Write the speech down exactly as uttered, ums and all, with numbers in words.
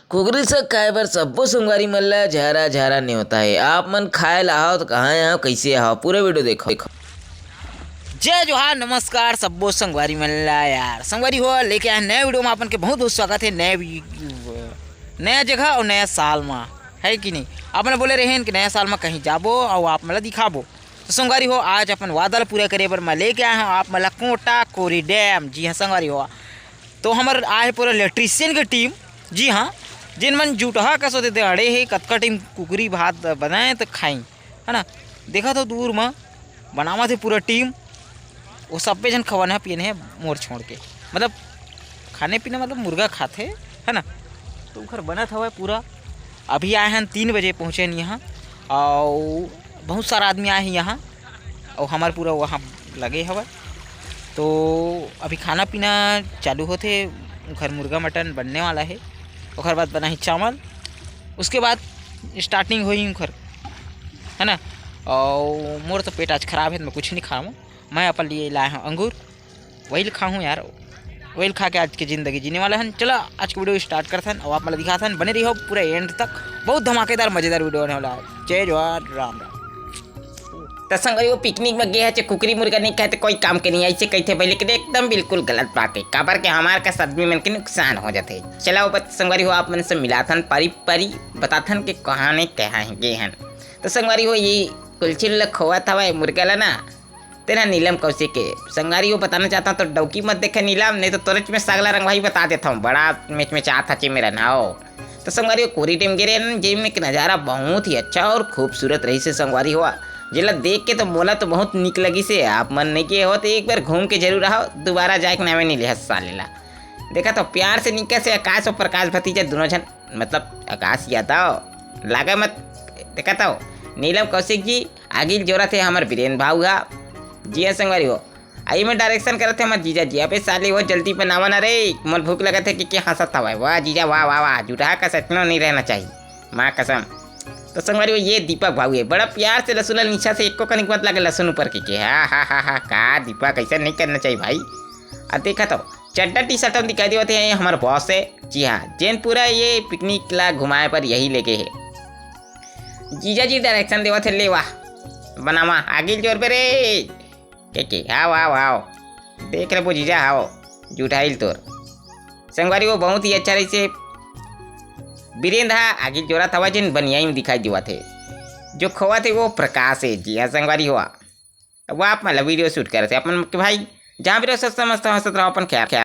कुकरी साग खाए बर सब्बो संगवारी मन ला झारा झारा नेवता हे। आप मन खाए ला हव त कहाँ हव, कइसे हव, पूरा वीडियो देखव। जय जोहार, नमस्कार सब्बो संगवारी मन ला। यार संगवारी हो, लेके आए नया वीडियो में आपन के बहुत बहुत स्वागत हे। नया वी-, नया जगह और नया साल में, है कि नहीं? आपन बोले रहेन कि नया साल में कहीं जाबो और आप मन ला दिखाबो। तो संगवारी हो, आज अपन वादा ल पूरा करे बर मैं लेके आए हूँ आप मन ला कोटा कोरी डैम। जी हाँ संगवारी हो, तो हमर आए हे पूरा इलेक्ट्रीशियन के टीम। जी हाँ, जेन मन जुटहा कस होते ते अड़े हे, कतका टीम कुकरी भात बनाए तो खाई, है ना। देखा तो दूर में बनावत हे पूरा टीम। वो सब्बे झन खवाना पियन हे मोर छोड़ के, मतलब खाने पीना, मतलब मुर्गा खाथे, है ना। तो उखर बनत हवय पूरा। अभी आए हन, तीन बजे पहुँचे हन यहाँ, और बहुत सारा आदमी आए हे यहाँ, और हमार पूरा वहाँ लगे हवय। तो अभी खाना पीना चालू होथे, उखर मुर्गा मटन बनने वाला है, ओकर बाद बनाही चावल, उसके बाद स्टार्टिंग होही उखर, है ना। और मोर तो पेट आज खराब है, तो मैं कुछ नहीं खाऊँ। मैं अपन लिए लाए हूँ अंगूर, वही खाहूँ यार, वही खा के आज की जिंदगी जीने वाला हन। चला, आज की वीडियो स्टार्ट करथन और आप मन ला दिखाथन, बने रहियो पूरा एंड तक, बहुत धमाकेदार मजेदार वीडियो होने वाला है। जय जोहार, राम राम। त संगवारी हो, पिकनिक में गे हे, कुकरी मुर्गा नहीं खाए त कोई काम के नहीं, ऐसे कहिथे भाई, लेकिन एकदम बिल्कुल गलत बात है, काबर के हमार कस आदमी मन के नुकसान हो जाथे। चला, वो बत-, संगवारी हो, आप मन से मिलाथन पारी पारी, बताथन के कहाँ ने कहाँ गे हन। तो संगवारी हो, ये कुलछिल ल खोवत हवय मुर्गा ला ना, तेन ह नीलम कौशिक के। संगवारी हो, बताना चाहता हूँ तो डौकी मत देखे नीलम, नहीं तो तोरेच में सगला रंग भाई बता देता हूँ, बड़ा मेच में चाहत हचे मेरा नाव। तो संगवारी हो, कोरी डैम गे रहेन, जेमे के नज़ारा बहुत ही अच्छा और खूबसूरत रहिसे संगवारी हो। जेला देख के तो मोला तो बहुत निक लगिसे। आप मन नहीं गे हो तो एक बार घूम के जरूर आओ, दोबारा जाए के नामे नहीं ले साले ला। देखा तो प्यार से निकस हे आकाश और प्रकाश भतीजा दोनों झन, मतलब आकाश यादव लागे मत। देखा तो नीलम कौशिक जी, आगी ल जोरत हे हमर बीरेन भाऊ हा। जी हाँ संगवारी हो, आई में डायरेक्शन करत हे हमर जीजा जी। अबे साले, वो जल्दी बनावा ना रे, मोल भूख लगत हे कि के हंसत हवय। वाह जीजा, वाह, वाह, वाह, जुटहा कस अइसनो नहीं रहना चाहिए, माँ कसम। तो संगवारी हो, ये दीपक भाऊ है, बड़ा प्यार से लहसुन ला नीचा से एको कनिक मत लगे लहसुन ऊपर के, के। हा, हा, हा, हा, का दीपक, ऐसा नहीं करना चाहिए भाई। अब देखा तो चड्डा टी शर्ट में दिखाई देवत हे हमर बॉस है। जी हाँ, जेन पूरा ये पिकनिक ला घुमाए पर यही लेके है। जीजा जी डायरेक्शन देवत हे, ले वाह, बनावा, आगी ल जोर बे रे। के के, आओ, आओ, आओ। देख लेबो जीजा, आओ, जुटाइल तोर। संगवारी हो, बहुत ही अच्छा रहिसे। बीरेंद्र हा आगी ल जोरत हवा, जेन बनियाई में दिखाई देवत हे। जो खोवत हे वो प्रकाश है। जी हाँ संगवारी हो, वो आप मतलब वीडियो शूट करत हे अपन के भाई। जहाँ भी रहो, स्वस्थ मस्त हंसत रहो, अपन ख्याल, ख्याल।